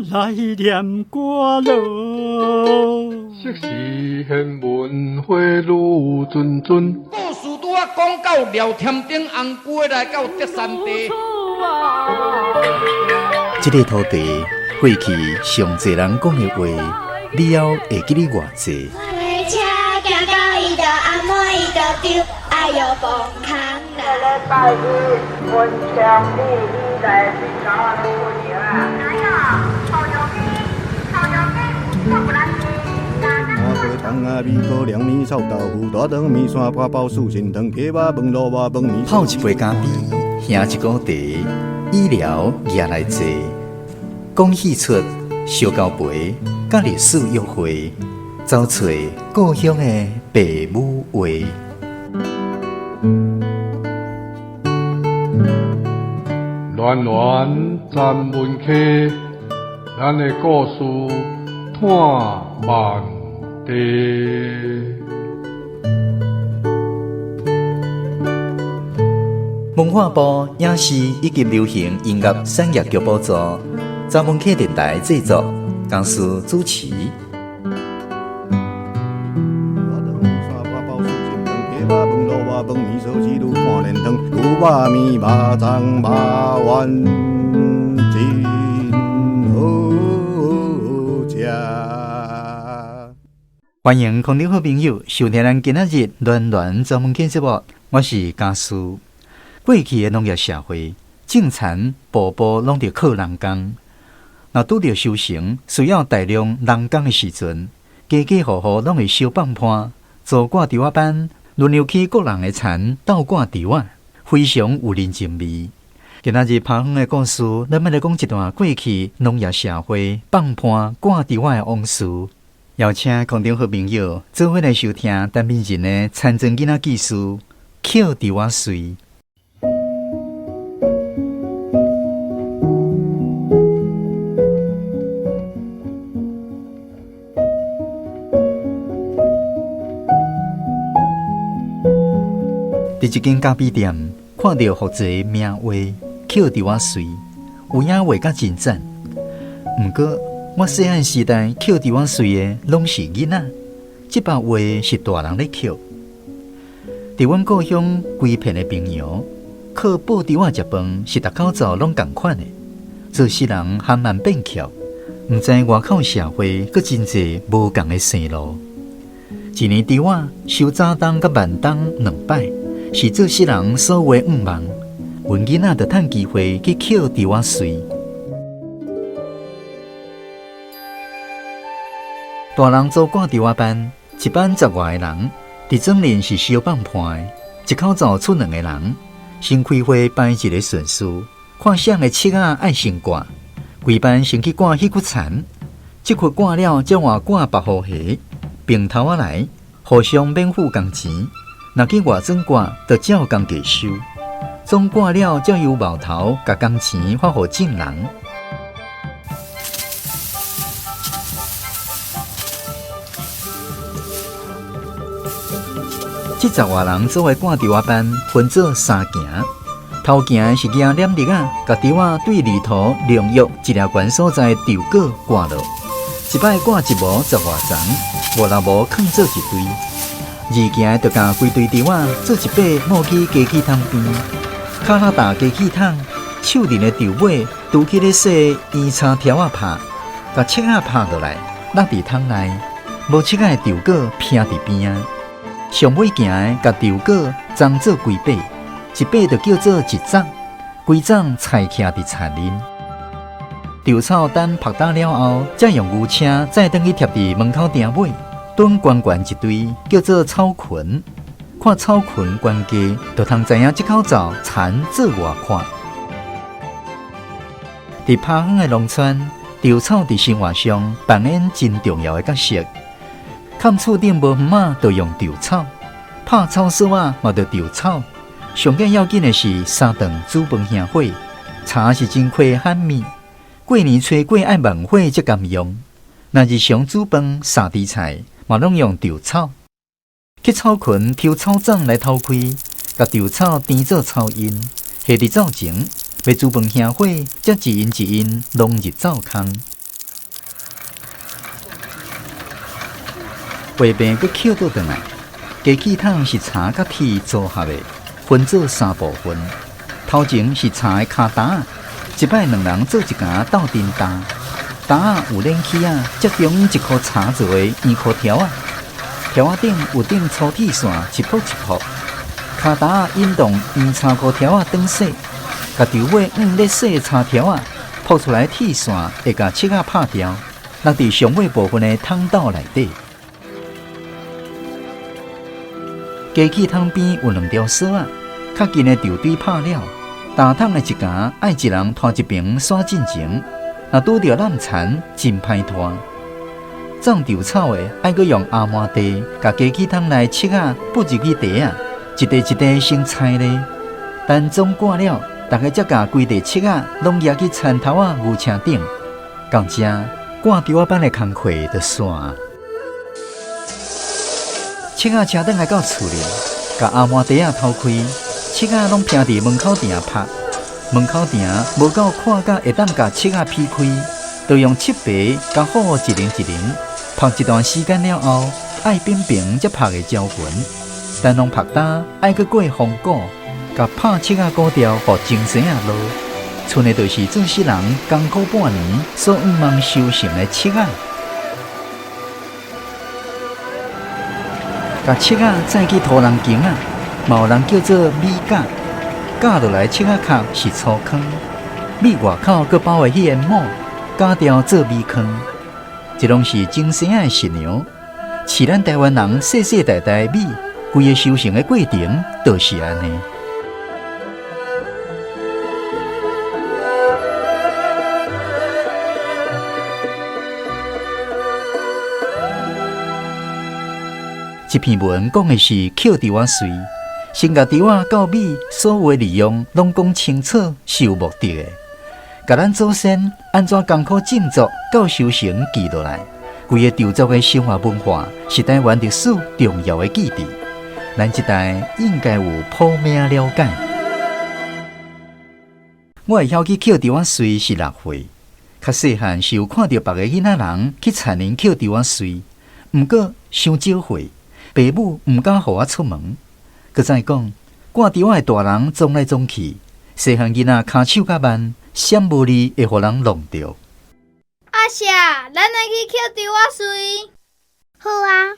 來念歌囉。昔時玄文花愈谆谆。故事拄仔講到廖添丁紅龜來到德山地。這个土地過去上濟人講的話，了後會記得偌濟？泡一杯咖啡，喝一壺茶，醫療也來坐，講戲出燒交陪，佮歷史約會，走揣故鄉的爸母話。暖暖咱文溪，咱的故事伴万地。文化部影視以及流行音樂產業局補助，查文客電台製作，公司主持。歡迎空中好朋友收聽咱今仔日暖暖查文客節目，我是家師。過去的農業社會，種田步步攏著靠人工。若拄著收成需要大量人工的時陣，家家戶戶攏會相放伴，做掛稻仔班，輪流去各人的田鬥掛稻仔，非常有人情味。今仔日拍風的故事，咱欲來講一段過去農業社會放伴掛稻仔的往事。邀請空中好朋友做伙來收聽陳明仁的田庄囡仔記事，抾稻仔穗。佇一間咖啡店，看著福濟名畫，抾稻仔穗，有影畫甲真讚。毋過我細漢時代抾稻仔穗的攏是囡仔，這擺畫是大人咧抾。佇阮故鄉規片的朋友，靠報稻仔食飯是逐口灶攏仝款的，做事人含慢變巧，毋知外口社會閣真濟無仝的生路。一年稻仔收早冬佮晚冬兩擺，是做事人所有的願望。阮囡仔就趁機會去抾稻仔穗。大人做掛稻仔班，一班十外个人，佇庄裡是相放伴的，一口灶出兩個人，先開會排一個順序，看誰的拭仔愛先掛，規班先去掛彼窟田，這窟掛了，才換掛別戶下，並頭仔來，互相免付工錢。若去外庄掛，就照工價收。總掛了，才由冒頭共工錢發予眾人。這十外人做伙掛稻仔班，分做三行。頭行的是舉念力仔，共稻仔對犁頭農藥一粒懸所在稻果掛落。一擺掛一模十外層，五六模囥做一堆。二行的就共規堆稻仔做一塊，抹去機器桶邊，跤仔踏機器桶，手輪的稻尾拄去咧洗圓叉條仔拍，共拭仔拍落來，落佇桶內，無拭仔的稻果披佇邊仔。上尾行的共稻果裝做規塊，一塊就叫做一摠，規摠裁徛佇田裡。稻草等曝焦了後，才用牛車載轉去貼佇門口埕尾，囤懸懸一堆，叫做草裙。看草裙懸低，就通知影這口灶田做偌闊。佇拍遠的農村，稻草佇生活上扮演真重要的角色。崁厝頂無園仔，就用稻草；拍草索仔嘛，就稻草。上緊要緊的是三頓煮飯生火，柴是真虧罕物。過年初過愛慢火才甘用。若日常煮飯、掃地菜，嘛攏用稻草。去草墘抽草摠來偷開，共稻草編做草印，下佇灶前，欲煮飯生火，才一印一印攏入灶空。袂病閣抾倒轉來。加氣桶是柴佮鐵組合的，分做三部分。頭前是柴的跤擔仔，一擺兩人做一工鬥陣擔。擔仔有連起仔，側中央一箍柴做的圓箍條仔，條仔頂有頂粗鐵線，一噗一噗。跤擔仔引動圓柴箍條仔轉洗，共稻尾放咧洗的柴條仔，噗出來鐵線會共拭仔拍掉，落佇上尾部分的桶斗內底。加氣桶邊有兩條索仔，較近的稻堆拍了，擔桶的一工愛一人拖一爿徙進前，若拄著湳田真歹拖。種稻草的愛閣用阿麻袋，共加氣桶內拭仔撥入去袋仔，一塊一塊先拆咧。等總掛了，大家才共規袋拭仔攏攑去田頭仔牛車頂。到這趕稻仔班的工課就煞。拭仔車轉來到厝裡，共阿麻袋仔掏開，拭仔攏徛佇門口埕拍。門口埕無夠闊甲會當共拭仔劈開，就用七白共好一輪一輪，曝一段時間了後，愛扁平才曝會焦勻。等攏曝焦，愛閣過風鼓，共拍拭仔鼓掉，予精生仔落。賰的就是做世人艱苦半年所向望收成的拭仔。共拭仔載去塗人間仔，嘛有人叫做米絞，絞落來拭仔殼是粗糠，米外口閣包的彼个膜，絞掉做米糠。這攏是精生仔的食糧，飼咱台灣人世世代代米，規个收成的過程就是按呢。這篇文講的是抾稻仔穗，先共稻仔到米所有的利用攏講清楚，是有目的的。共咱祖先按怎艱苦種作到收成記落來，規个稻作的生活文化是台灣歷史重要的記憶。咱這代應該有普遍了解。我會曉去抾稻仔穗是6歲，較細漢是有看著別个囡仔人去田林抾稻仔穗，毋過傷少歲。爸母毋敢予我出門，閣再講，趕稻仔的大人撞來撞去，細漢囡仔跤手較慢，閃無利會予人弄著。阿霞，咱來去抾稻仔穗。好啊。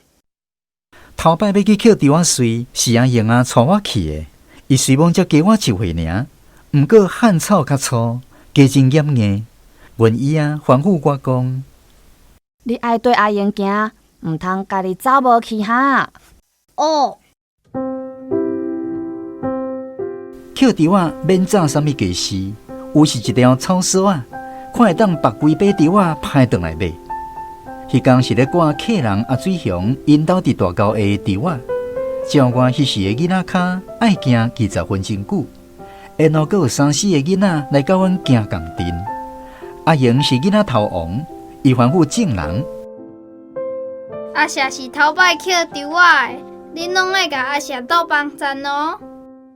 頭擺欲去抾稻仔穗，是阿英仔帶我去的。伊雖罔才加我一歲爾，毋過漢草較粗，加真掩硬。阮姨仔吩咐我講：你愛綴阿英行。毋通家己走無去哈！哦。抾稻仔免紮啥物家私，有是一條草索仔，看會當縛幾把稻仔攀轉來賣。彼工是咧趕客人阿水雄𪜶兜佇大溝下的稻仔，照我彼時的囡仔跤，愛行20分鐘久，沿路閣有三四个囡仔來佮阮行仝陣。阿英是囡仔頭王，伊吩咐眾人。阿霞是頭擺抾稻仔的，恁攏愛共阿霞鬥幫贊哦。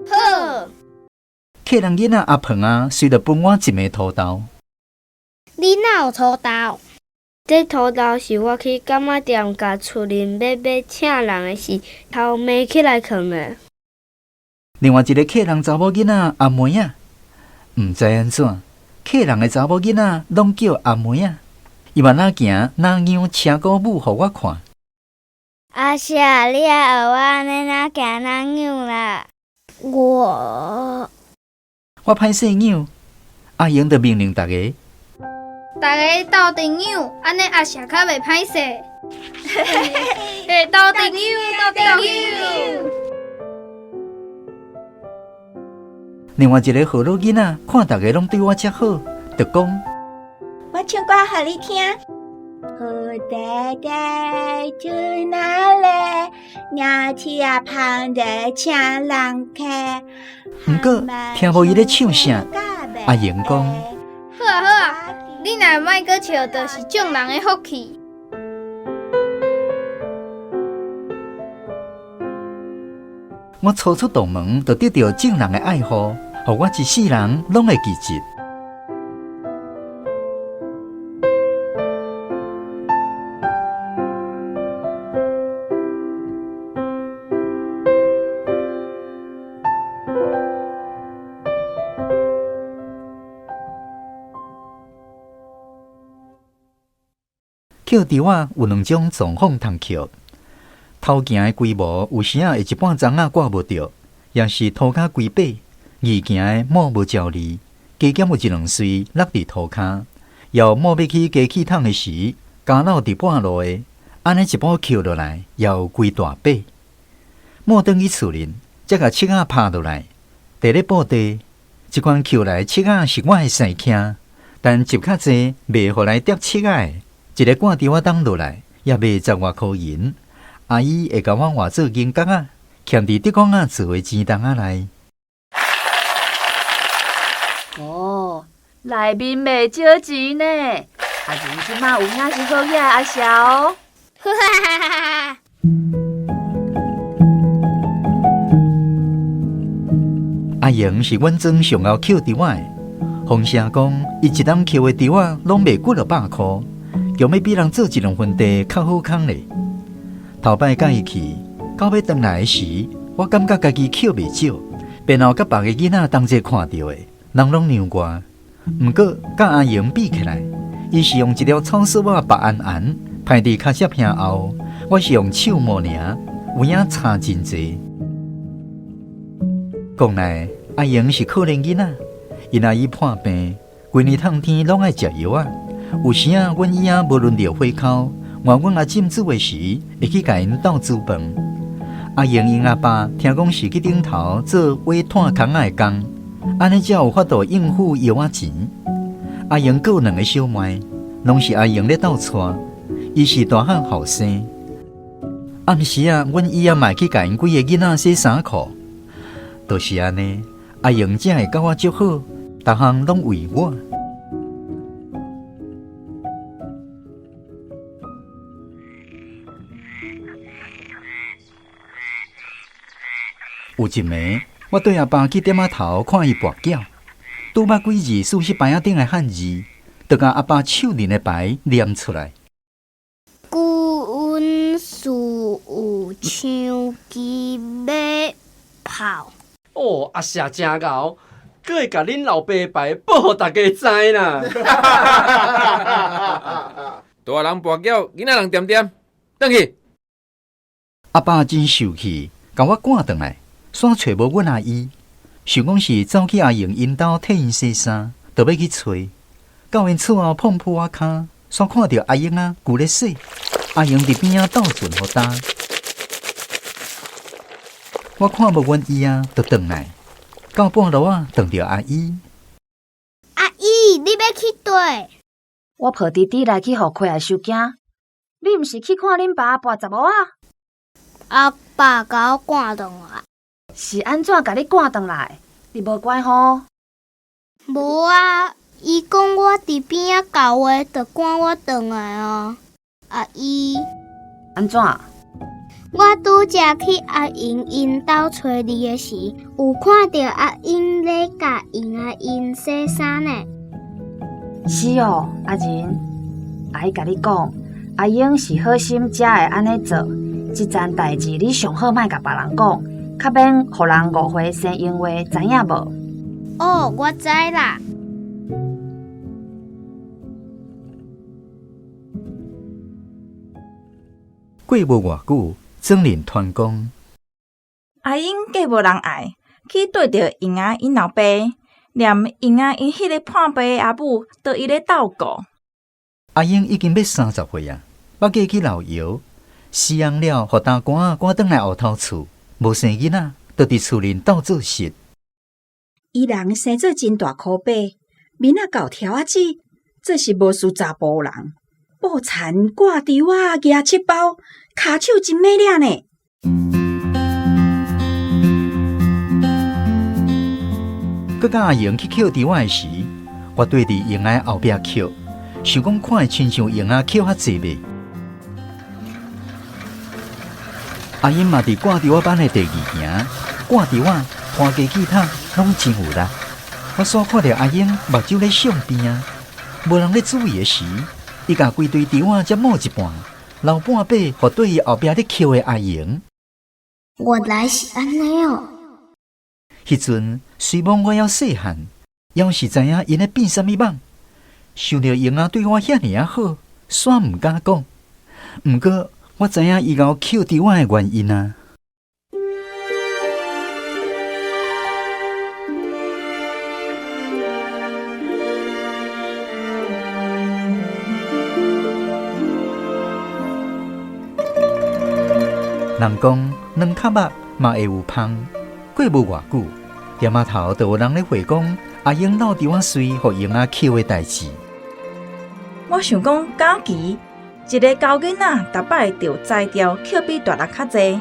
好。客人囡仔阿鵬仔，隨著分我一枚土豆。你哪有土豆？這土豆是我去柑仔店共厝裡買買請人的時偷挵起來囥的。另外一个客人查某囡仔阿妹仔，毋知按怎，客人的查某囡仔攏叫阿妹仔。伊嘛若行若搲车鼓舞予我看。阿霞，你愛學我按呢若行若搲啦？我我歹勢搲，阿英就命令逐家，逐家鬥陣搲，按呢阿霞較袂歹勢。鬥陣搲，鬥陣搲。另外一个河洛囡仔看逐家攏對我遮好，就講。我唱歌予你聽。好爹爹住哪裡？鳥啼啊旁的請人客。毋過聽無伊咧唱啥，阿英講：好啊好啊，你若莫閣笑，就是眾人的福氣。我初出道門，就得著眾人的愛護，予我一世人攏會記得。抾猪仔有两种状况通抾。头行的规模有时仔会一半欉仔挂无著，抑是涂跤规白；二行的帽无照字，加减有一两穗落佇涂跤。犹帽欲去加气桶的时，加落佇半路的，按呢一步抾落来，也有规大把。某转去厝里，才共拭仔拍落来，提咧布袋。这款抾来拭仔是我的生囝，但集较济袂予来叠拭仔的，一个挂猪仔担落来，也卖十外箍银。阿姨会共我换做银角仔，徛佇竹管仔做的钱筒仔内。哦，内面袂少钱呢。阿仁这马有影是好额阿舍哦。哈哈哈哈哈！阿英是阮庄上𠢕抾猪仔的，风声讲，伊一冬抾的猪仔拢卖几落百箍，强欲比人做一两分地较好康咧。头摆佮伊去，到欲转来时，我感觉家己抾袂少，便后佮别个囡仔同齐看著的，人拢让我。毋过佮阿英比起来，伊是用一条草索仔缚絚絚，排佇跤跡坪后，我是用手摸尔，有影差真济。讲来，阿英是可怜囡仔，𪜶阿姨破病，规年冬天拢爱食药仔。有时仔，阮姨仔无轮著火烤，换阮阿婶煮的时，会去共𪜶斗煮饭。阿英𪜶阿爸听讲是去顶头做挖炭空仔的工，按呢才有法度应付药仔钱。阿英阁有两个小妹，拢是阿英咧斗带，伊是大汉后生。暗时仔，阮姨仔嘛会去共𪜶几个囡仔洗衫裤。就是按呢，阿英才会佮我足好，逐项拢为我。有一暝，我缀阿爸去店仔头看伊跋筊，拄捌几字事实牌仔顶的汉字，就共阿爸手认的牌念出来。旧阮事有枪支马炮。哦，阿舍真𠢕，阁会共恁老爸的牌报予大家知啦。大人跋筊，囡仔人恬恬，转去。阿爸真受气，共我赶转来，煞揣无阮阿姨，想讲是走去阿英𪜶兜替𪜶洗衫，就欲去揣。到𪜶厝后碰铺仔跤，煞看著阿英仔旧咧洗，阿英伫边仔斗船予焦。我看无阮姨仔，就转来，到半路仔撞著阿姨。阿姨，你欲去佗？我抱弟弟来去予开来收惊。你毋是去看恁爸跋查某仔？阿爸共我赶转来。是按怎共你赶转来？你无乖吼？无啊，伊讲我伫边仔厚话，就赶我转来啊。阿姨。按怎？我拄才去阿英𪜶兜揣你的时，有看著阿英咧共𪜶阿𪜶洗衫呢。是哦，阿仁，阿姨共你讲，阿英是好心才会按呢做。这层代志你上好莫共别人讲，较免予人误会生闲话，知影无？哦，我知啦。过无偌久，庄邻传讲，阿英嫁无人爱，去缀著英仔𪜶老爸，连英仔𪜶彼个破病的阿母都伊咧斗顾。阿英已经欲30岁啊，捌嫁去老窑，死翁了，予大官仔赶转来后头厝，无生囡仔，就伫厝里斗做穡。伊人生做真大箍白，面仔厚条仔子，做是无输查埔人。布田挂猪仔，举七包，跤手真美领呢。阁佮阿英去抾猪仔的时，我缀伫英仔后壁抾，想讲看会亲像英仔抾较济袂？阿英嘛伫挂猪仔班的第二行，挂猪仔、拖机器桶拢真有力。我煞看著阿英目睭咧向边仔，无人咧注意的时，伊共规堆猪仔才摸一半，留半把予缀伊后壁咧抾的阿英。原来是按呢哦。彼阵虽罔我犹细汉，犹是知影𪜶咧变啥物蠓，想著英仔对我遐尔仔好，煞毋敢講。毋過我知影伊𠢕抾豬仔的原因啊。人講卵殼肉嘛會有芳，過無偌久，店仔頭就有人咧回講阿英落豬仔穗予蠅仔抾的代誌。我想講，敢奇，一个猴囡仔，逐擺著才調抾比大人較濟。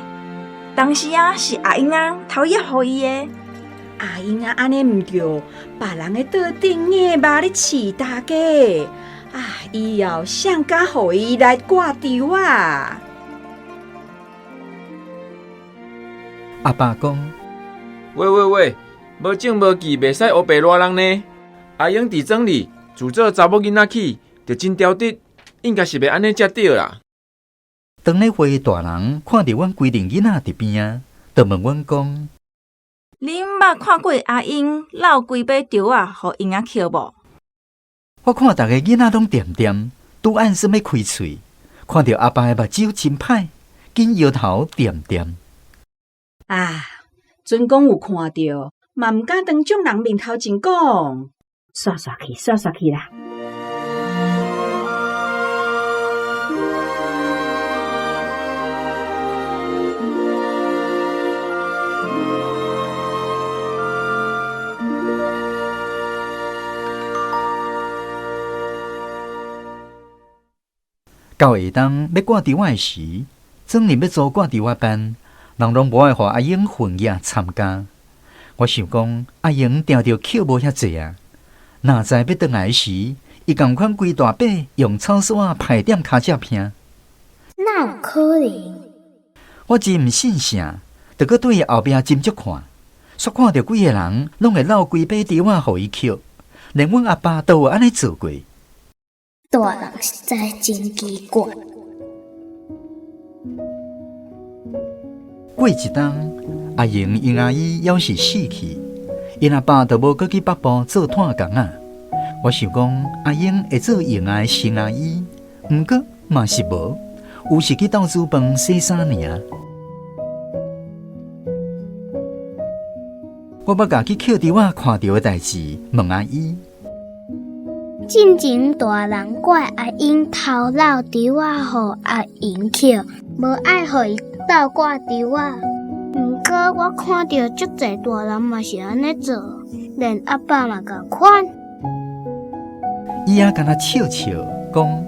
當時啊，是阿英仔偷掖予伊的。阿英仔按呢毋對，別人的桌頂的肉咧飼大家，啊，以後誰敢予伊來掛豬仔？阿爸講：喂喂喂，無證無據，袂使烏白賴人呢。阿英佇庄裡自做查某囡仔起，就真挑剔，應該是袂按呢才對啦。當咧會大人看著阮規陣囡仔佇邊仔，就問阮講：恁捌看過阿英落幾把豬仔予蠅仔抾無？我看逐个囡仔攏恬恬，拄按算欲開喙，看著阿爸的目睭真歹，緊搖頭恬恬。啊，準講有看著，嘛毋敢當眾人面頭前講。煞煞去，煞煞去啦！到下當欲掛豬仔的時，莊裡欲組掛豬仔班。人攏無愛予阿英分額參加，我想講阿英定著抾無遐濟啊。哪知欲轉來時，伊仝款規大把用草索仔排踮跤脊坪。哪有可能？我真毋信邪，就閣對伊後壁斟酌看，煞看著幾个人攏會落規把豬仔予伊抾，連阮阿爸都有按呢做過。大人實在真奇怪。過一冬，阿英𪜶阿姨猶是死去，𪜶阿爸就無閣去北部做炭工仔。我想講，阿英會做蠅仔的新阿姨，毋過嘛是無，有時去鬥煮飯、洗衫爾。我捌共去抾豬仔看著的代誌問阿姨。進前大人怪阿英偷落豬仔予阿英抾，無愛予伊鬥掛豬仔。毋過我看著足濟大人嘛是按呢做，連阿爸嘛仝款。伊也干焦笑笑講：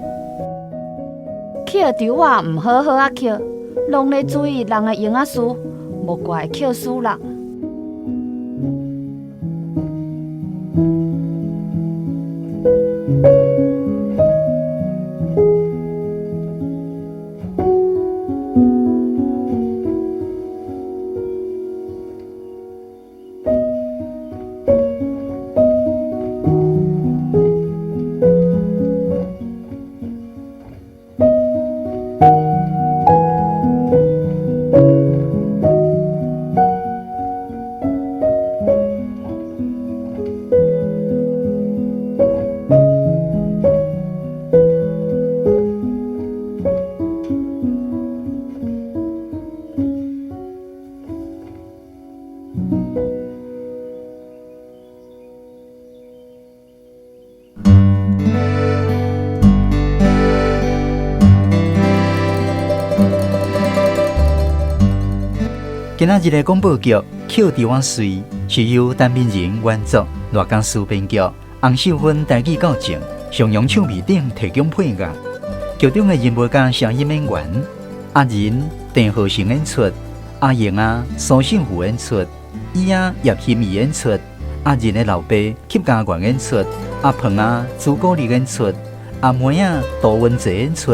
抾豬仔毋好好仔抾，攏咧注意人的蠅仔事，無怪會抾死人。今仔日的廣播劇《抾豬仔穗》是由陳明仁原作，賴家書編劇，洪秀芬台語教正，上揚唱片頂提供配樂。劇中的人物佮聲音演員：阿仁、鄭浩成演出；阿英仔、蘇勝富演出；伊仔、葉欣怡演出；阿仁的老爸邱家元演出；阿鵬仔、朱古力演出；阿妹仔、杜文澤演出；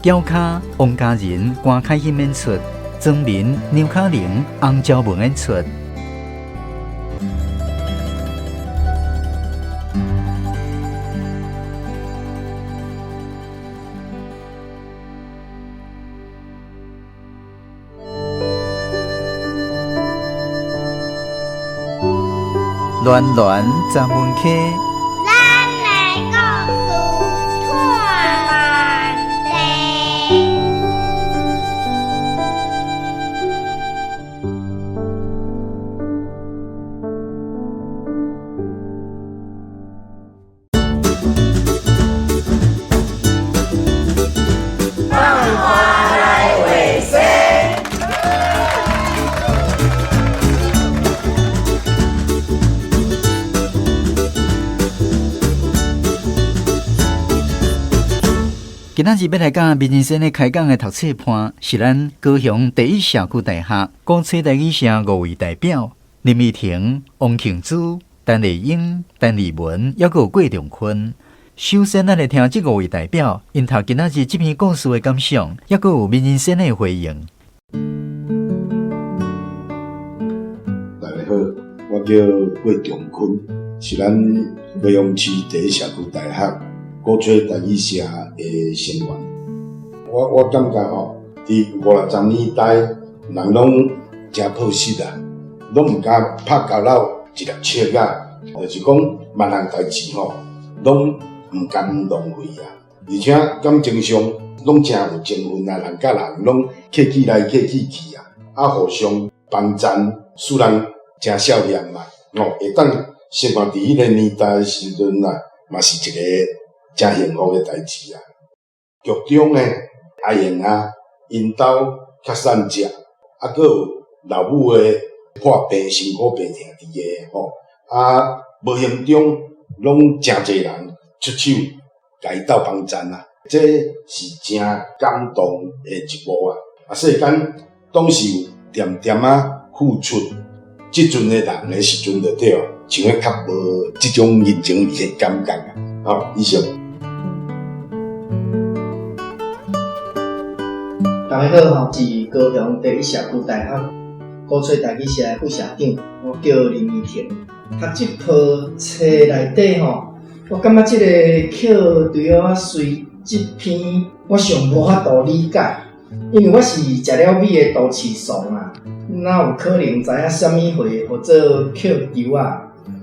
娇卡、王嘉仁、關凱欣演出。莊民、梁卡玲、洪昭文演出。巒巒十分溪。咱的故事拖慢。今仔日欲來佮民人先咧開講的讀冊伴，是咱高雄第一社區大學鼓吹台語社五位代表林怡婷、王慶珠、陳麗英、陳麗文，猶閣有郭仲坤。首先，咱來聽這五位代表𪜶讀今仔日這篇故事的感想，猶閣有民人先的回應。大家好，我叫郭仲坤，是咱高雄市第一社區大學鼓吹台語社的成員。我感覺吼，佇五六十年代，人攏誠樸實啊，攏毋敢拍交摟一粒粟仔，就是講萬項代誌吼，攏毋甘浪費啊。而且感情上攏誠有情分啊，人佮人攏客氣來客氣去啊，啊互相幫贊，使人誠少年嘛，哦，會當生活佇彼個年代的時陣啊，嘛是一個誠幸福的代誌啊。劇中呢，阿英啊，𪜶兜較散食，啊，閣有老母的破病，辛苦病疼佇個吼，啊，無形中攏誠濟人出手共伊鬥幫贊啊，這是誠感動的一幕啊！啊，世間總是有恬恬仔付出，這陣的人的時陣就對了，像彼較無這種人情味的感覺啊！好，以上。大家好，我是高雄第一社區大學鼓吹台語社的副社長，我叫林怡婷。讀這套冊內底吼，我感覺這個抾豬仔隨這篇，我上無法度理解，因為我是食了米的都市慫啊，哪有可能知影啥物貨號做抾豬仔、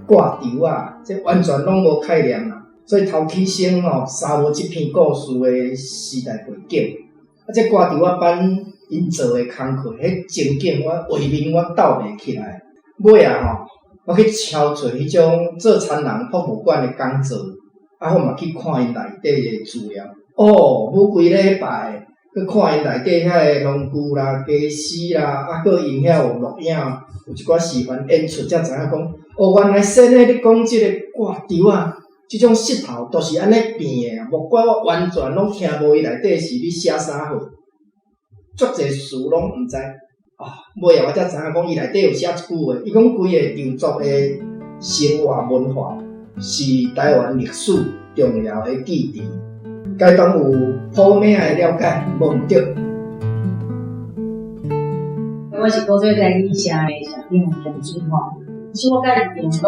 掛豬仔，這完全攏無概念啊！所以頭起先吼，查無這篇故事的時代背景。啊！這掛豬仔班𪜶做的工課，彼情景我畫面我鬥袂起來。尾仔吼，我去抄揣彼種做田人博物館的講座，啊，我嘛去看𪜶內底的資料。哦，無幾禮拜去看𪜶內底遐个農具啦、家私啦，啊，閣𪜶遐有錄影，有一寡示範演出，才知影講，哦，原來先咧你講這個掛豬仔。這種穡頭都是按呢變的，莫怪我完全攏聽無伊內底是咧寫啥貨，足濟詞攏毋知。啊，尾仔我才知影講伊內底有寫一句話，伊講規个稻作的生活文化是台灣歷史重要的記憶，該當有普遍的了解，無毋對。我是鼓吹台語社的社長陳水吼，其實我佮伊攏是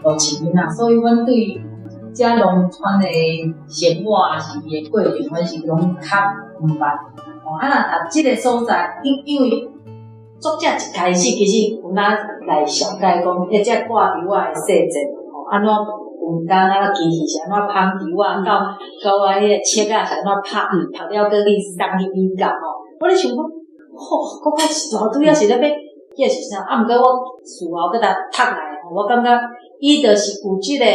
都市囡仔，所以阮對遮農村的生活啊，是伊的過程，阮是攏較毋捌。哦，啊，若讀這个所在，因為作者一開始其實有哪來紹介講，彼這掛豬仔的細節，吼，按怎分工啊，機器是按怎捧豬仔，到啊，彼個粟仔是按怎拍，拍了閣去送去美國吼。我咧想講，吼，閣較一大堆仔是咧欲，彼個是啥？啊，毋過我事後閣來讀來，吼，我感覺伊就是有這個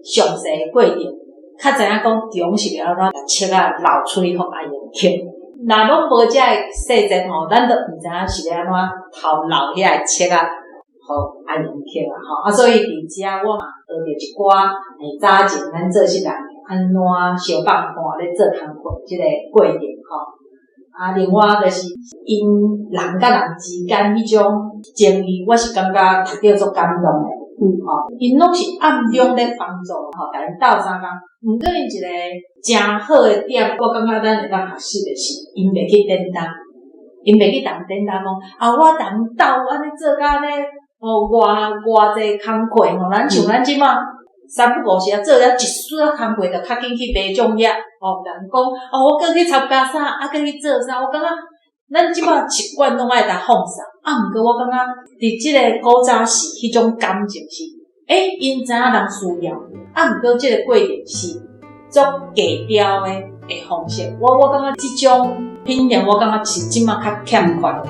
詳細的過程，較知影講強是欲按怎粟仔流出去予阿英抾。若攏無這個細節吼，咱都毋知影是欲按怎偷留遐个粟仔，予阿英抾啊吼。啊，所以佇遮我嘛學著一寡早前咱做穡人按怎相放伴咧做工課這個過程吼。啊，另外就是𪜶人佮人之間彼種情誼，我是感覺讀著足感動的。吼，𪜶攏是暗中咧幫助吼，共𪜶鬥相共。毋過𪜶一个誠好的點，我感覺咱會當學習的是，𪜶袂去顛倒，𪜶袂去共顛倒講，啊，我同鬥按呢做甲按呢，吼，偌偌濟工課吼，咱像咱這馬三不五時啊，做了一絲仔工課，就較緊去買種業，吼，人講，哦，我閣去參加啥，啊，閣去做啥，我感覺咱這馬習慣攏愛共放鬆，啊，毋過我感覺佇這个古早時，彼種感情是，欸，𪜶知影人需要，啊，毋過這个過程是足低調的方式，我感覺這種品性，我感覺是這馬較欠缺的。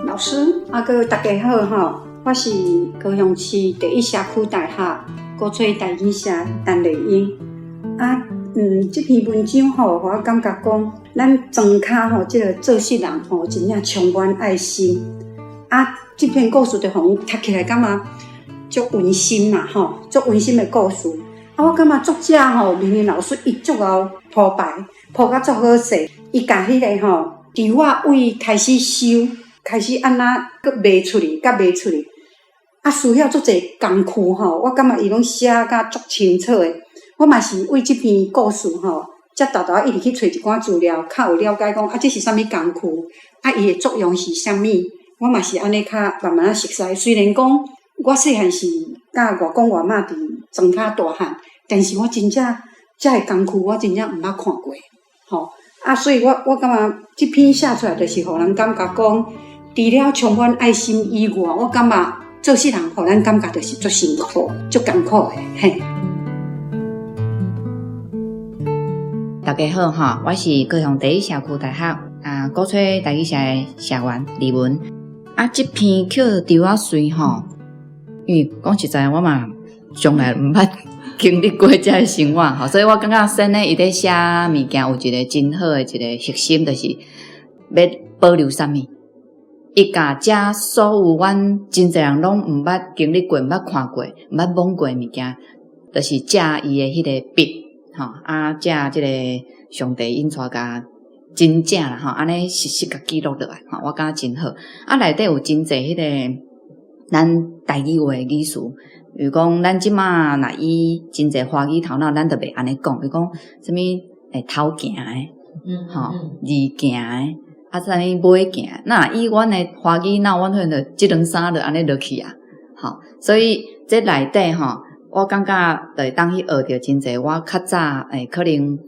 老師，阿哥大家好吼，我是高雄市第一社區大學鼓吹台語社陳麗英。啊，這篇文章吼，予我感覺講，咱莊跤吼，這個做穡人吼，真正充滿愛心。啊，這篇故事就予阮讀起來感覺足溫馨啦吼，足溫馨的故事。啊，我感覺作者吼，林林老師伊足𠢕鋪排，鋪甲足好勢，伊共彼个吼，豬仔位開始收，開始按怎閣賣出去，佮賣出去，啊，需要足濟工具吼，我感覺伊攏寫甲足清楚的。我嘛是為這篇故事吼，才沓沓一直去揣一寡資料，較有了解講啊，這是啥物工具，啊，伊的作用是啥物？我嘛是按呢較慢慢仔熟似。雖然講我細漢是佮外公外嬤佇莊跤大漢，但是我真正這个工具我真正毋捌看過，吼啊，所以我感覺這篇寫出來就是予人感覺講，除了充滿愛心以外，我感覺做穡人，予咱感覺就是足辛苦、足艱苦的，嘿。大家好哈，我是高雄第一社區大學啊鼓吹台語社的社員李文啊，這篇抾豬仔穗吼，因為講實在，我嘛從來毋捌經歷過這个生活吼，所以我感覺先呢，伊咧寫物件有一個真好的一個核心，就是欲保留啥物。伊共這所有阮真濟人攏毋捌經歷過、毋捌看過、毋捌摸過的物件，就是借伊的彼个筆。吼啊！借這个上帝引帶共真正啦吼，按呢實實共記錄落來吼，我感覺真好。啊，內底有真濟彼个咱台語話的語詞，比如講咱這馬若以真濟華語頭腦，咱就袂按呢講。比如講啥物會頭行的，吼二行的，啊啥物尾行。那以阮的華語腦，阮可能就這兩三就按呢落去啊。吼，所以這內底吼。我感覺就會當去學著真濟，我較早會可能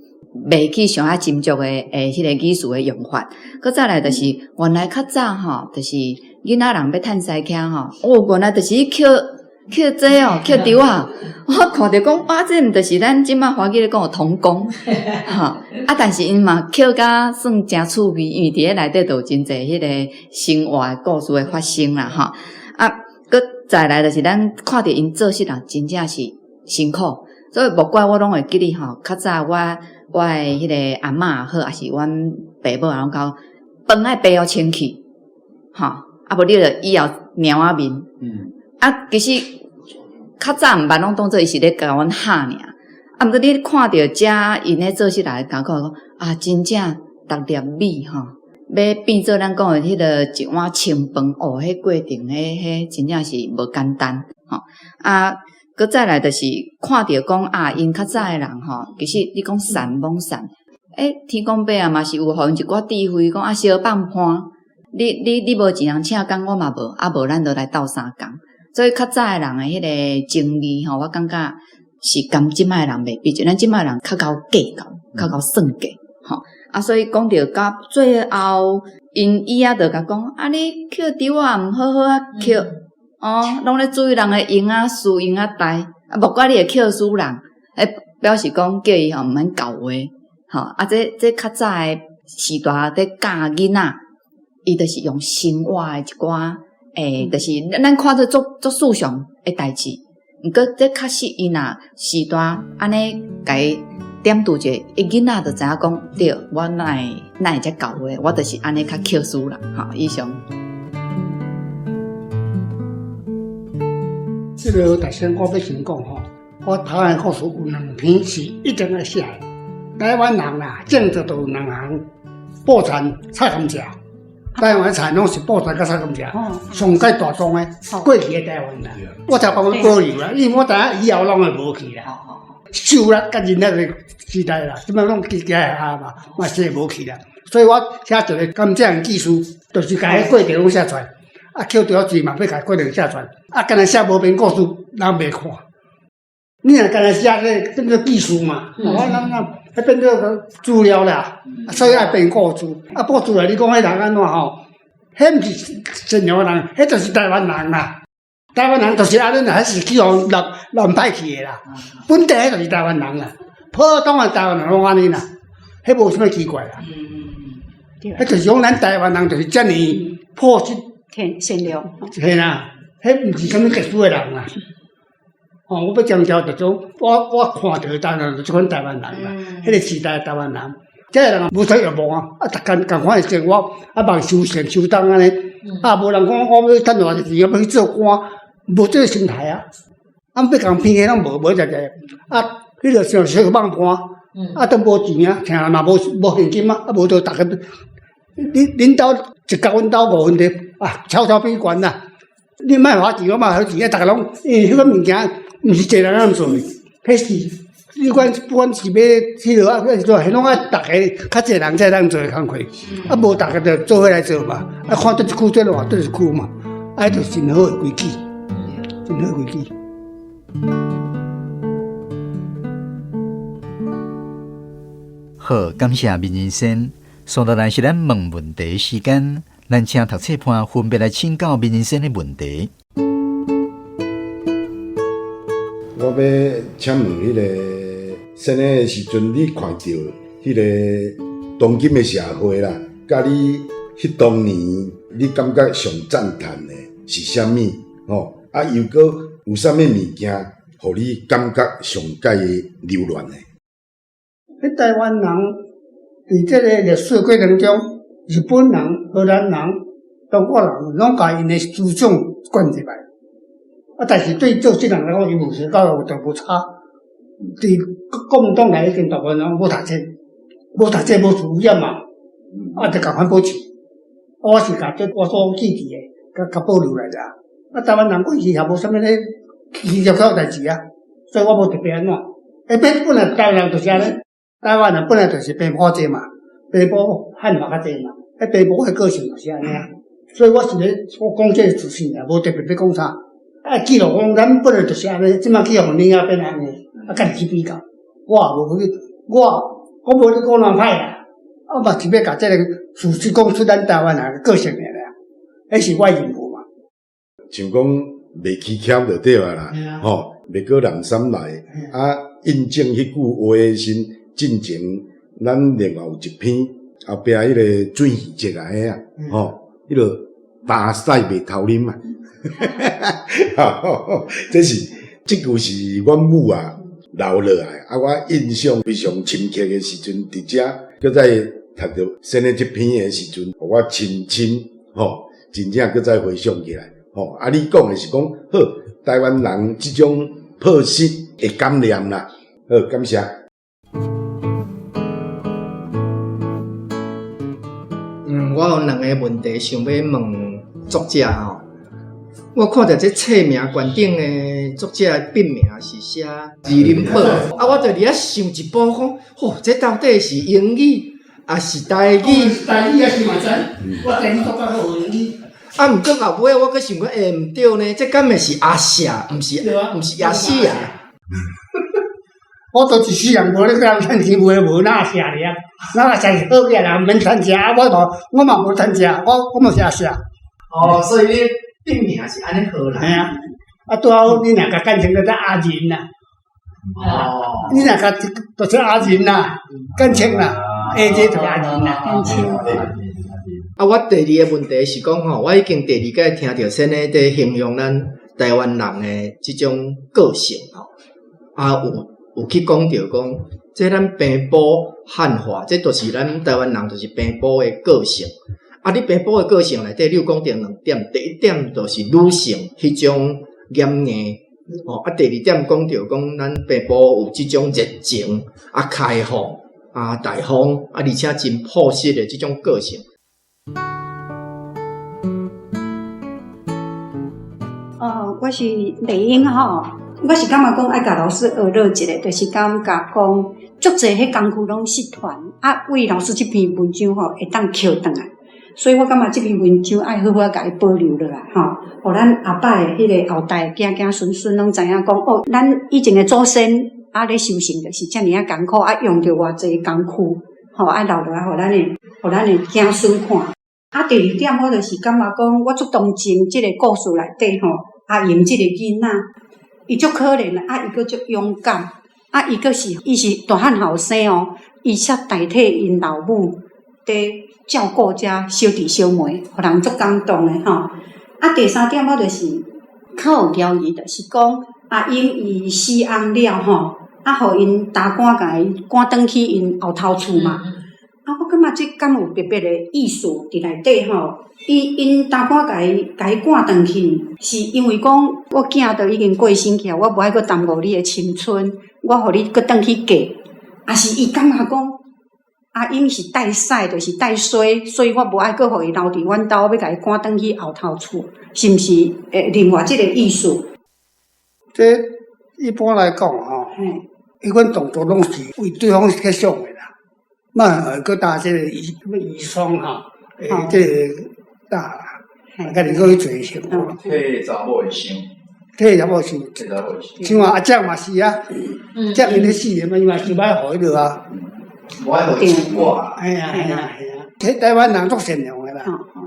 袂去想遐斟酌的欸彼個語詞的用法。閣再來就是，原來較早吼，就是囡仔人欲趁司車吼，哦，原來就是去抾抾這哦，抾豬仔。我看著講，啊，這毋就是咱這馬華語咧講的童工，吼啊，但是𪜶嘛抾甲算誠趣味，因為佇咧內底就有真濟彼個生活的故事會發生啦，吼啊。閣再來就是咱看著𪜶做穡人真正是辛苦，所以莫怪我攏會記得吼，較早我我的彼个阿嬤也好，抑是阮爸母也攏講，飯愛白予清氣，吼，啊無你著以後貓仔面。啊，其實較早毋捌攏當做伊是咧共阮嚇爾，啊，毋過你看著遮𪜶咧做穡人的艱苦，講啊，真正逐粒米吼。欲變做咱講的彼个一碗清飯，哦，彼過程，彼彼真正是無簡單，吼。啊，閣再來就是看著講啊，𪜶較早的人吼，其實你講善罔善，欸，天公伯啊嘛是有予𪜶一寡智慧，講啊，相放伴，你你你無一人請工，我嘛無，啊無咱就來鬥相共。所以較早的人的彼个情義吼，我感覺是佮這擺的人袂比，咱這擺的人較𠢕計較，較𠢕算計，吼。啊，所以講著到最後，𪜶伊仔就共講：啊，你抾豬仔毋好好仔抾，哦，攏咧注意人的閒仔事閒仔代，啊，莫怪你會抾輸人，欸，表示講叫伊吼毋免厚話，吼，啊，這這較早的時代佇教囡仔，伊就是用生活的一寡，欸，就是咱看做足足日常的代誌，毋過這確實伊若時代按呢共伊點拄者，伊囡仔就知影講，對，我哪會哪會遮厚話，我就是按呢較抾輸啦，吼，以上。這个大先我欲先講吼，我頭的故事有兩篇是一定愛寫的。台灣人啦，種作就有兩項，爆田、採甘蔗。台灣的菜攏是爆田佮採甘蔗，上蓋大宗的過去的台灣啦。我才幫阮保留啦，因為我知影以後攏會無去啦。手力佮人力的時代啦，這擺攏機械啊嘛，嘛是無去啦。所以我寫一个甘蔗的技術，就是共彼過程攏寫出來。啊，抾著錢嘛，欲共過程寫出來。啊，干焦寫無編故事，人袂看。你若干焦寫這變做技術嘛，我諗諗，彼變做資料啦，所以愛編故事。啊，故事來你講彼人按怎吼？彼毋是善良的人，彼就是台灣人啦。台灣人就是按呢啦，彼是去予濫濫派去的啦。本地彼就是台灣人啦，普通的台灣人攏按呢啦，彼無啥物奇怪啦。彼就是講咱台灣人就是遮爾樸實、善良。嘿啦，彼毋是啥物特殊的人啦。哦，我欲強調就講，我我看著的台灣人就這款台灣人啦，彼個時代的台灣人，這个人無啥欲望啊，啊，逐工仝款的生活，啊，望收成收冬按呢，啊，無人講我欲趁偌濟錢，欲去做官，無這个心態啊。啊，欲共編起攏無無一個，啊，彼個像小放盤，啊，都無錢啊，聽嘛無無現金啊，啊，無就逐个，恁恁兜一角，阮兜五分地，啊，悄悄比懸啦。你莫花錢，我嘛花錢啊，逐个攏，因為彼個物件毋是一個人通做的，彼是你管不管是欲彼落啊，抑是做，彼攏愛逐个較濟人才會當做的工課，啊，無逐个就做伙來做嘛，啊，看佗一區做偌，佗一區嘛，啊，彼就是真好的規矩，真好的規矩。好，感謝閔仁先。接落來是咱問問題時間，咱請讀冊伴分別來請教閔仁先的問題。我欲請問彼个先的時陣，你看著彼个當今的社會啦，佮你彼當年，你感覺上讚嘆的是啥物？吼，啊，又閣有啥物物件，予你感覺上蓋留戀的？彼台灣人佇這个歷史過程中，日本人、荷蘭人、中國人，攏共𪜶的思想灌入來。啊，但是對做這人來講，伊無受教育就無差。佇國民黨來已經大部分攏無讀冊，無讀冊無自由嘛，啊，就共款保持。我是共這我所記佇的，共保留來啦。啊，台灣人過去也無啥物咧起這個代誌啊，所以我無特別按怎。欸，本來台灣人就是按呢，台灣人本來就是平埔濟嘛，平埔漢話較濟嘛，彼平埔的個性就是按呢啊。所以我是咧，我講這個事實爾，無特別欲講啥。啊，記錄講咱本來就是按呢，這馬去予囡仔變按呢，啊，家己去比較。我也無去，我我無咧講人歹啦，我嘛是欲共這個事實講出咱台灣人的個性爾啦，彼是我的任務嘛。像講袂起巧就對啊啦，吼，袂閣人三來，啊，印證彼句話的時陣，進前咱另外有一篇後壁彼个水魚節啊，彼啊，吼，彼个焦屎袂偷啉嘛，這是這句是阮母啊留落來，啊，我印象非常深刻的時陣，佇遮閣再讀著先的這篇的時陣，予我深深吼，真正閣再回想起來。吼，啊！你講的是講好，台灣人這種朴實的感念啦。好，感謝。嗯，我有兩個問題想欲問作者吼。我看著這冊名懸頂的作者的筆名是寫二林寶，啊，我就佇遐想一步講，吼，這到底是英語抑是台語？台語抑是嘛知？我台語讀較好英語。啊，毋過後尾我閣想講，欸，毋對呢，這敢會是阿舍，毋是毋是亞細亞？我都一世人無咧共人趁錢，無無哪舍哩啊？哪舍是好個人，免趁食，我無我嘛無趁食，我我嘛是阿舍。哦，所以你筆名是按呢號啦。嘿啊，啊拄好你若共簡稱叫做阿仁啦。哦。你若共就是阿仁啦，簡稱啦，A 這就是阿仁啦。簡稱。啊，我第二个問題是講吼，我已經第二擺聽著先生佇形容咱台灣人的這種個性吼，啊有有去講著講，這咱平埔漢化，這就是咱台灣人就是平埔的個性。啊，你平埔的個性內底，你有講著兩點，第一點就是女性彼種嚴硬，吼，啊，第二點講著講咱平埔有這種熱情、啊開放、啊大方、啊而且真樸實的這種個性。哦，我是麗英吼，我是感覺講愛共老師學落一个，就是感覺講足濟彼工具攏失傳，啊，為老師這篇文章吼會當抾轉來，所以我感覺這篇文章愛好好共伊保留落來吼，予咱後擺的彼个後代子子孫孫攏知影講哦，咱以前的祖先啊咧修行就是遮爾仔艱苦，啊用著偌濟工具，吼，啊留落來予咱的，予咱的子孫看。啊，第二點我就是感覺講，我足同情這個故事內底吼，阿英這個囡仔，伊足可憐啊，伊閣足勇敢，啊，伊閣是伊是大漢後生哦，伊才代替𪜶老母佇照顧這小弟小妹，予人足感動的吼。啊，第三點我就是較有懷疑，就是講阿英伊死翁了吼，啊，予𪜶大官共伊趕轉去𪜶後頭厝嘛。啊，我感感覺這敢有特別的意思佇內底吼？伊𪜶擔肝共伊共伊趕轉去，是因為講我囝都已經過身去啊，我無愛閣耽誤你的青春，我予你閣轉去嫁，抑是伊感覺講阿英是帶屎，就是帶衰，所以我無愛閣予伊留佇阮兜，我欲共伊趕轉去後頭厝，是毋是？另外這個意思？這一般來講吼，彼款動作攏是為對方設想的啦。莫會閣擔這個遺遺孀吼，這個大啦，家己閣去做生活。替查某會想，替查某想，替查某會想。像阿蔣嘛是啊，蔣𪜶咧死的嘛，伊嘛想欲予彼落啊。無愛予伊出掛。嘿啊嘿啊嘿啊！這台灣人足善良的啦。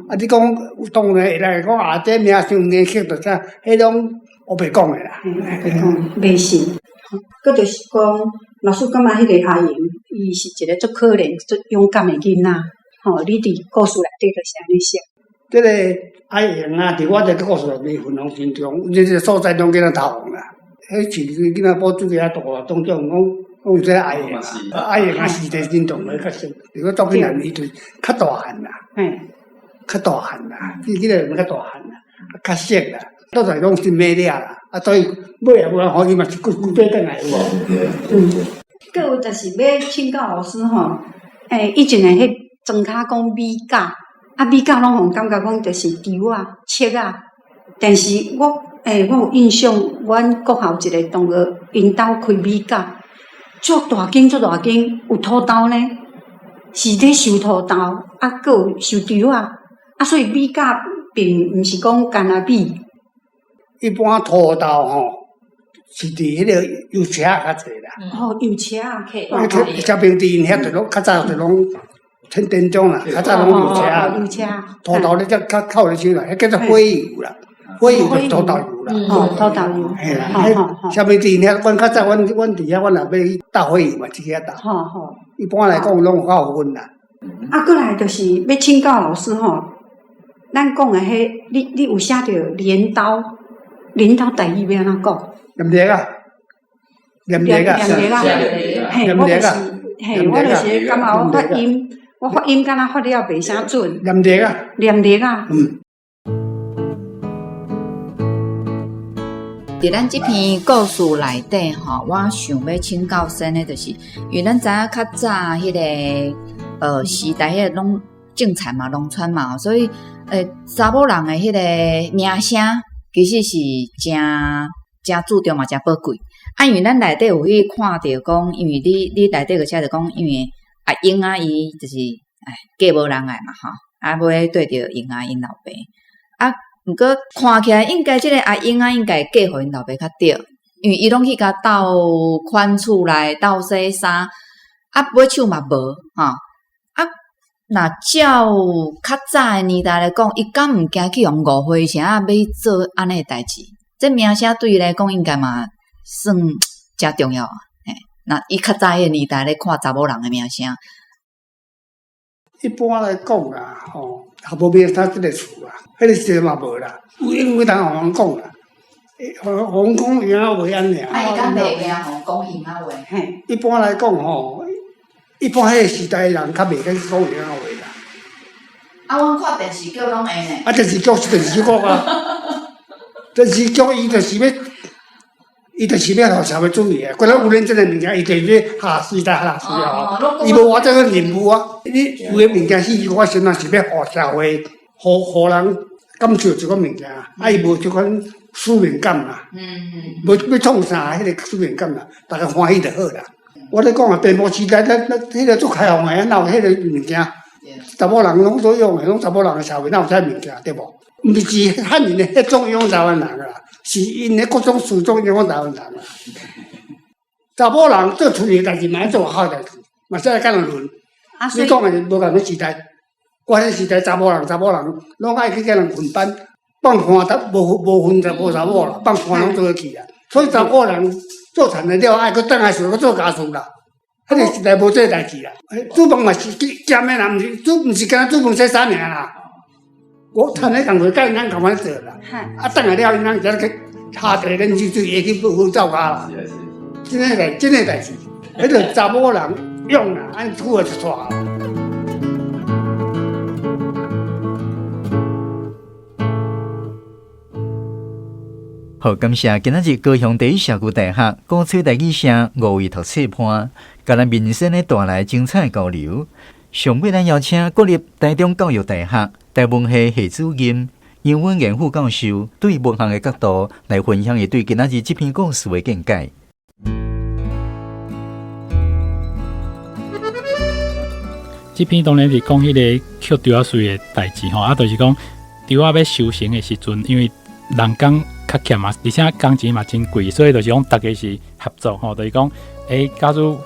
啊，你講當然會來講啊，這名傷硬刻著啥，彼種烏白講的啦。烏白講，迷信。閣就是講，老師感覺彼個阿英，伊是一個足可憐、足勇敢的囡仔。吼，你佇故事內底就是按呢寫。這個阿英啊，佇我這個故事內面分量真重，這個所在攏囡仔頭紅啦。彼時囡仔寶水遐大當中講講這個阿英啊，阿英啊是一個真重要的角色。如果作品內面，伊就較大漢啦，較大漢啦，這個人較大漢啦，較熟啦，到在攏真美了啦。啊，所以尾也無人予伊嘛是規規擺轉來有無？閣有就是欲請教老師吼，以前的彼莊跤講米甲，啊米甲攏予人感覺講就是豬仔、粟仔，但是我我有印象，阮國校一個同學𪜶兜開米甲，足大間足大間，有土豆呢，是咧收土豆，啊，閣有收豬仔，啊，所以米甲並毋是講干焦米。一般土豆吼，是佇彼個油車較濟啦。哦，油車啊，小平佇𪜶遐就攏較早就攏天田中啦，較早攏油車。油車。土豆你才較靠咧手啦，彼叫做火油啦，火油就土豆油啦。哦，土豆油。嘿啦，小平佇𪜶遐，阮較早阮阮佇遐，阮若欲去倒火油嘛，去遐倒。一般來講，攏有較有分啦。啊，過來就是欲請教老師吼，咱講的彼，你有寫著鐮刀。鐮刀台語欲按怎講？念力啊，念力啊，念力啊，嘿，我就是，嘿，我就是感覺我發音，我發音敢若發了袂啥準。念力啊，念力啊。嗯。佇咱這篇故事內底吼，我想欲請教先的，就是因為咱知影較早彼個時代，彼個攏種田嘛，農村嘛，所以查某人的彼個名聲。其實是誠誠注重嘛，誠寶貴。啊，因為咱內底有去看著講，因為你內底閣寫著講，因為阿英啊，伊就是哎嫁無人愛嘛，吼，啊尾對著英啊𪜶老爸。啊，毋過看起來應該這個阿英啊，應該嫁予𪜶老爸較對，因為伊攏去共鬥款厝內鬥洗衫，啊尾手嘛無，吼。啊，若照較早的年代來講，伊敢毋驚去予人誤會啥，欲去做按呢的代誌？這名聲對伊來講，應該嘛算誠重要啊。嘿，若伊較早彼個年代咧看查某人的名聲，一般來講啦，吼，也無名聲這个詞啊，彼個時陣嘛無啦。有因為通予人講啦，予人講閒仔話按呢爾。啊，伊敢袂驚予人講閒仔話？嘿，一般來講吼。一般彼個時代的人較袂敢講閒仔話啦。啊，阮看電視劇攏會呢。啊，電視劇是電視劇啊，電視劇伊就是欲，伊就是欲予社會注意啊。覺得有認真的物件，伊就是欲下時代下時啊。伊無偌濟個任務啊。你有的物件是我先仔是欲予社會，予予人感受這款物件，啊，伊無這款使命感啦。無欲創啥，彼個使命感啦，逐家歡喜就好啦。我咧講啊，電報時代，咱咱彼個足開放的，哪有彼個物件？查某人攏做用的，攏查某人的社會，哪有啥物件？對無？毋是漢人的彼種影響台灣人啦，是𪜶的各種事種影響台灣人啦。查某人做厝裡的代誌，嘛愛做外口的代誌，嘛是愛佮人輪。你講的是無仝個時代，我彼時代查某人，查某人攏愛去佮人混班，放飯無無分查某查某啦，放飯攏做伙去啊。所以查某人做田的了，愛閣轉來厝，閣做家事啦。彼個時代無這個代誌啦。煮飯嘛是兼的啦，毋是煮，毋是干焦煮飯洗衫爾啦。我田的工課佮𪜶翁仝款做啦。啊，轉來了，𪜶翁才去下地練水水，會去好走家啦。真個代，真個代誌，彼個查某人勇啦，按久就煞啦。好，感謝今仔日高雄第一社區大學鼓吹台語社五位讀冊伴，共咱民生咧帶來精彩交流。上尾咱邀請國立台中教育大學台文系系主任楊文賢副教授，對文學的角度來分享伊對今仔日這篇故事的見解。這篇當然是講彼個抾稻仔穗的代誌吼，啊，就是講稻仔欲收成的時陣，因為人工較欠嘛，而且工錢嘛真貴，所以就是講逐家是合作吼，就是講，假如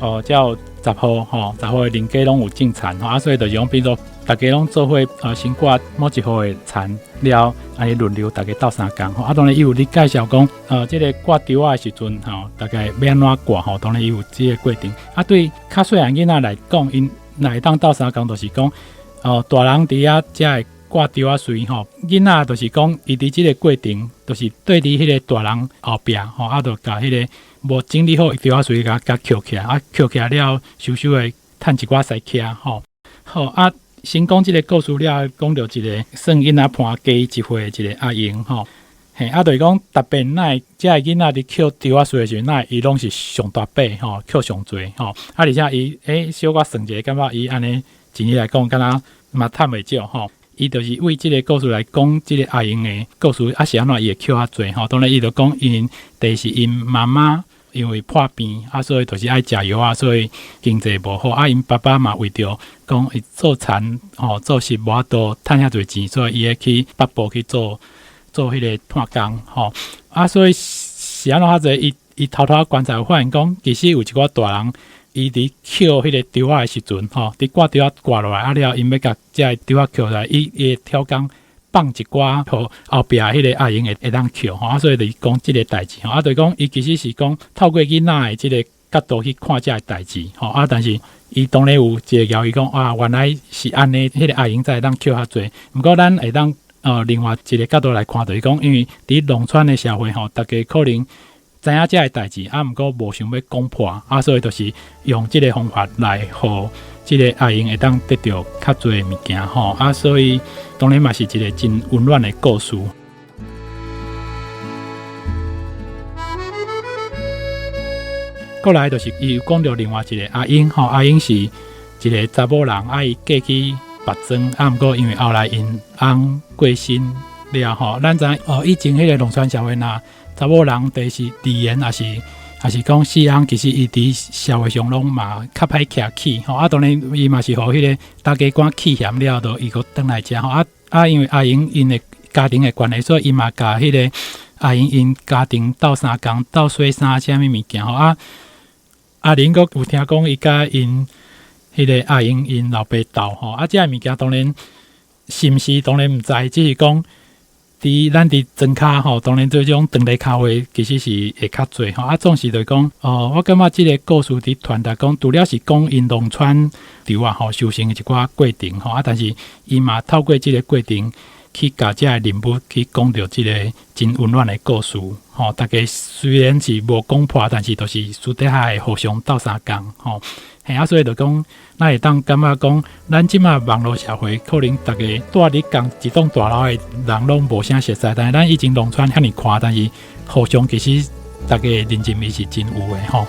哦，遮有十戶吼，十戶的人家攏有種田吼，啊，所以就是講變做逐家攏做伙先掛某一戶的田了，按呢輪流逐家鬥相共吼，啊，當然伊有咧介紹講，這个掛稻仔的時陣吼，大概欲按怎掛吼，當然伊有這个過程。啊，對較細漢囡仔來講，𪜶若會當鬥相共，就是講，大人佇遐才會掛稻仔穗吼，囡仔就是講，伊佇這个過程，就是綴佇彼个大人後壁吼，啊，就共彼个無整理好的稻仔穗共共抾起來，啊，抾起來了，收收的趁一寡使徛吼。好啊，先講這个故事了，講著一个算囡仔伴加伊一歲的一个阿英吼。嘿，啊，就是講特別若會這个囡仔佇抾稻仔穗的時陣，若會伊攏是上大把吼，抾上濟吼。啊，而且伊小可算一下，感覺伊按呢，錢來講，敢若嘛趁袂少吼。伊就是為這个故事來講，這个阿英的故事，啊是按怎伊會抾較濟吼。當然，伊就講𪜶第一是𪜶媽媽因為破病，啊，所以就是愛食藥啊，所以經濟無好。啊，𪜶爸爸嘛為著講伊做田吼，做事無法度趁遐濟錢，所以伊會去北部去做做彼个炭工吼。啊，所以是按怎較濟？伊伊偷偷觀察，發現講其實有一寡大人。伊佇抾彼个稻仔的時陣，吼，佇掛稻仔掛落來，啊了，𪜶欲共這个稻仔抾來，伊伊會挑工放一寡，予後壁彼个阿英會會當抾，吼，啊，所以就是講這个代誌，吼，啊，就是講伊其實是講透過囡仔的這个角度去看這个代誌，吼，啊，但是伊當然有一个枵伊講啊，原來是按呢，彼个阿英才會當抾較濟。毋過咱會當另外一个角度來看，就是講，因為佇農村的社會，吼，逐家可能知影這个代誌，啊，毋過無想欲講破，啊，所以就是用這个方法來予這个阿英會當得著較濟物件，吼，啊，所以當然嘛是一个真溫暖的故事。過來就是伊有講著另外一个阿英，吼，阿英是一个查某人，啊，伊嫁去別莊，啊，毋過因為後來𪜶翁過身了，吼，咱知影哦，以前彼个農村社會若查某人，第是離緣，抑是抑是講死翁，其實伊佇社會上攏嘛較歹徛起，吼，啊，當然伊嘛是予彼个大家官棄嫌了，就伊閣轉來遮，吼，啊啊，因為阿英𪜶的家庭的關係，所以伊嘛共彼个阿英𪜶家庭鬥相共、鬥洗衫啥物物件，吼，啊，阿玲閣有聽講伊共𪜶彼个阿英𪜶老爸鬥，吼，啊，這个物件當然是毋是當然毋知，只是講。佇咱佇莊跤吼，當然這種當地跤話其實是會較濟吼。啊，總是就是講，哦，我感覺這个故事佇傳達講，除了是講𪜶農村稻仔吼收成的一寡過程吼，啊，但是伊嘛透過這个過程去共這个人物去講著這个真溫暖的故事吼。逐家雖然是無講破，但是就是私底下會互相鬥相共吼。嘿啊，所以就講，咱會當感覺講，咱這馬網路社會可能逐家住佇仝一棟大樓的人攏無啥熟似，但是咱以前農村遐爾寬，但是互相其實逐家人情味是真有的吼。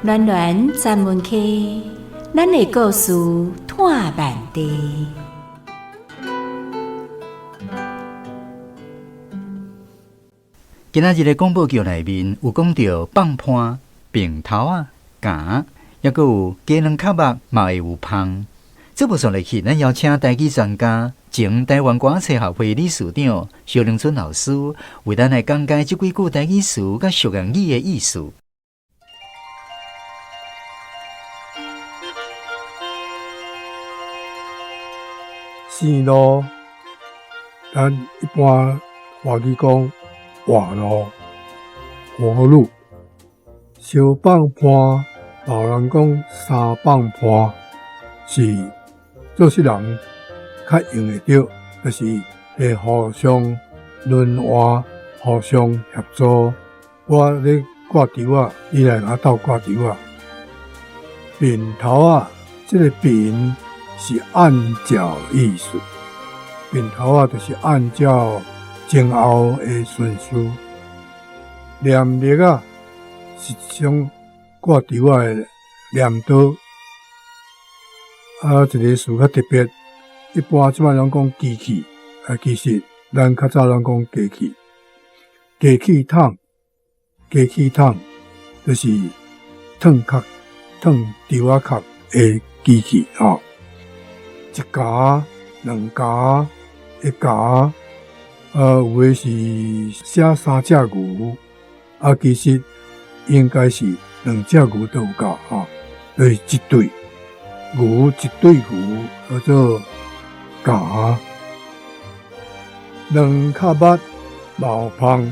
暖暖专门溪，咱的故事湠万地。今仔日的廣播劇內面有講著放伴、平頭仔、咬，抑閣有雞卵殼肉，嘛會有芳。節目煞落去，咱邀請台語專家、前台灣歌冊學會理事長蕭玲春老師，為咱來講解這幾句台語詞佮俗諺語的意思。生路，咱一般華語講活路、活路。相放伴，老人講三放伴，是做事人較用會著，就是會互相輪換、互相協助。我咧掛豬仔，伊來共我鬥掛豬仔。面頭仔，這個面是按照意思，面頭仔就是按照前後的順序。念力仔，是一種掛豬仔的鐮刀。啊，一个词較特別，一般這擺攏講機器，啊，其實咱較早攏講機器，機器桶，機器桶就是燙殼、燙豬仔殼的機器吼。一夾、兩夾、一夾，有的是寫三隻牛，啊，其實應該是兩隻牛都有夠吼，就是一對牛，一對牛叫做夾。兩跤目冒芳，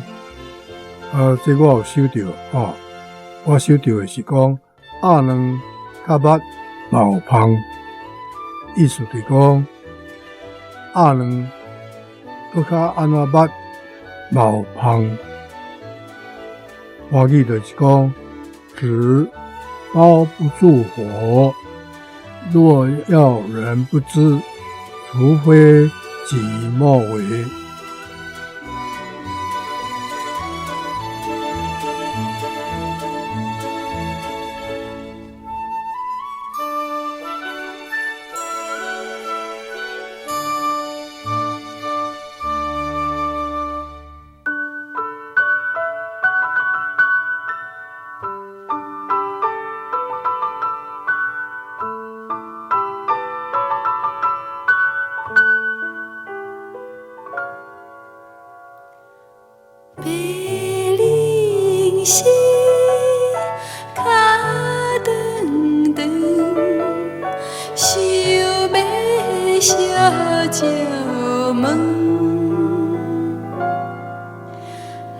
啊，這我有收著吼，我收著的是講鴨卵較目冒芳，意思就是講鴨卵閣較按怎目冒芳。華語就是講紙包不住火，若要人不知，除非己莫為。白翎鷥脚长长，想欲相借问。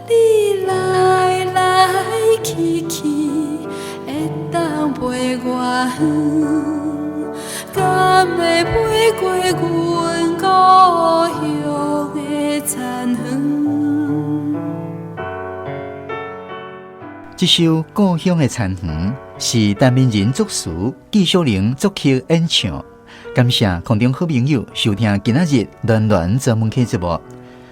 你來來去去，會當飛偌遠？敢會飛過阮故鄉的田園？這首《故鄉的田園》是陳明仁作詞，紀秀玲作曲演唱。感謝空中好朋友收聽今仔日暖暖專門客節目。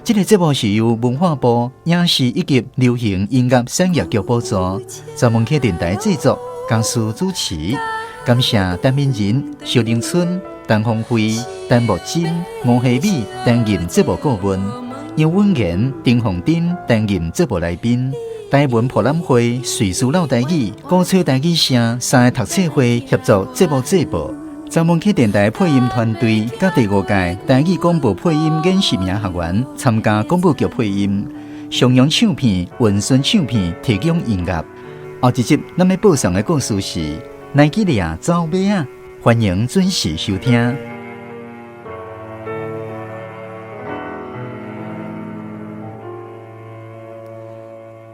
這個節目是由文化部影視以及流行音樂產業局補助，專門客電台製作，江蘇主持。感謝陳明仁、蕭玲春、陳鳳慧、陳木珍、吳希美擔任節目顧問，楊文賢、丁鳳珍擔任節目來賓。台文博覽會、瑞士老台語、鼓吹台語聲三个讀冊會協助節目製播。專門客電台配音團隊佮第五屆台語廣播配音演習名學員參加廣播劇配音。上揚唱片、雲順唱片提供音樂。後一集咱欲播送的故事是《奈吉利亞走馬仔》，歡迎準時收聽。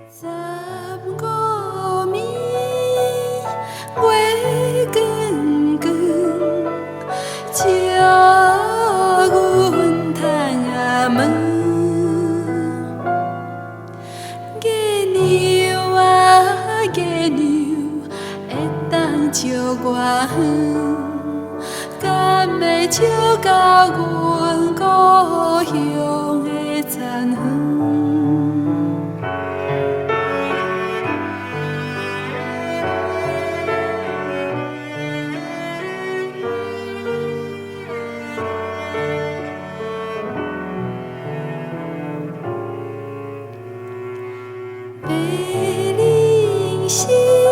十五暝月光光，照阮窗仔门。月娘啊月娘，會當照偌遠？敢會照到阮故鄉的田園？白翎鷥。